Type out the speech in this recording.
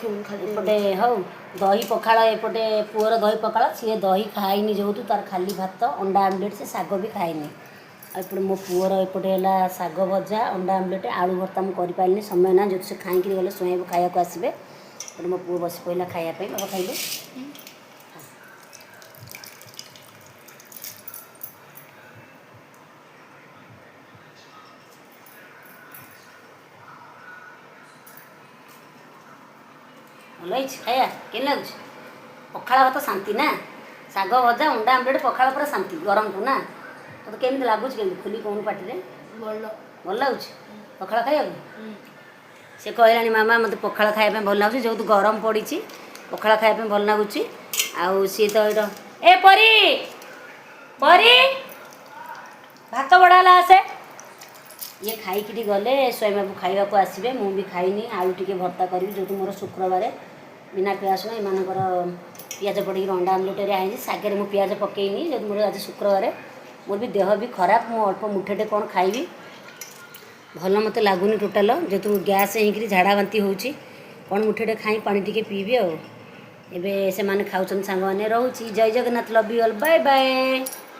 ଦେଖେଇବୁନି ଖାଲି। ଏପଟେ ହଉ ଦହି ପଖାଳ, ଏପଟେ ପୁଅର ଦହି ପଖାଳ। ସିଏ ଦହି ଖାଇନି ଯେହେତୁ, ତାର ଖାଲି ଭାତ ଅଣ୍ଡା ଆମଲେଟ୍, ସେ ଶାଗ ବି ଖାଇନି। ଆଉ ଏପଟେ ମୋ ପୁଅର ଏପଟେ ହେଲା ଶାଗ ଭଜା, ଅଣ୍ଡା ଆମଲେଟ୍, ଆଳୁ ଭର୍ତ୍ତା। ମୁଁ କରିପାରିଲିନି, ସମୟ ନା ଯେହେତୁ। ସେ ଖାଇକିରି ଗଲେ, ଶୋଇବାକୁ ଖାଇବାକୁ ଆସିବେ। ଏପଟେ ମୋ ପୁଅ ବସି ପଡ଼ିଲା ଖାଇବା ପାଇଁ। ବାବା, ଖାଇଲୁ? ଭଲ ହେଇଛି ଖାଇବା? କେମିତି ଲାଗୁଛି? ପଖାଳ ଭାତ ଶାନ୍ତି ନା? ଶାଗ ଭଜା, ଅଣ୍ଡା ଆମଲେଟ୍, ପଖାଳ ପୁରା ଶାନ୍ତି ଗରମକୁ ନା? ତୋତେ କେମିତି ଲାଗୁଛି? କେମିତି ଖୋଲି କହୁନୁ ପାଟିରେ। ଭଲ। ଭଲ ଲାଗୁଛି ପଖାଳ ଖାଇବାକୁ? ସେ କହିଲାଣି, ମାମା, ମୋତେ ପଖାଳ ଖାଇବା ପାଇଁ ଭଲ ଲାଗୁଛି। ଯେହେତୁ ଗରମ ପଡ଼ିଛି, ପଖାଳ ଖାଇବା ପାଇଁ ଭଲ ଲାଗୁଛି। ଆଉ ସିଏ ତ ଏଇଟା ଏ ପରି ପରି ଭାତ ବଢ଼ା ହେଲା, ଆସେ। ଇଏ ଖାଇକିରି ଗଲେ ସ୍ୱାମୀ ବାବୁ ଖାଇବାକୁ ଆସିବେ। ମୁଁ ବି ଖାଇନି, ଆଳୁ ଟିକେ ଭର୍ତ୍ତା କରିବି ଯେହେତୁ ମୋର ଶୁକ୍ରବାର ବିନା ପିଆଜ ରସୁଣ। ଏମାନଙ୍କର ପିଆଜ ପଡ଼ିକି ଅଣ୍ଡା ଆମଲେଟ୍ ହେରିକା ହେଇଛି। ଶାଗରେ ମୁଁ ପିଆଜ ପକେଇନି, ଯେହେତୁ ମୋର ଆଜି ଶୁକ୍ରବାର। ମୋର ବି ଦେହ ବି ଖରାପ, ମୁଁ ଅଳ୍ପ ମୁଠେଟେ କ'ଣ ଖାଇବି। ଭଲ ମୋତେ ଲାଗୁନି ଟୋଟାଲ, ଯେହେତୁ ଗ୍ୟାସ୍ ହେଇକିରି ଝାଡ଼ା ବାନ୍ତି ହେଉଛି। କ'ଣ ମୁଠେଟେ ଖାଇ ପାଣି ଟିକେ ପିଇବି। ଆଉ ଏବେ ସେମାନେ ଖାଉଛନ୍ତି ସାଙ୍ଗମାନେ, ରହୁଛି। ଜୟ Jagannath, love you all, bye bye.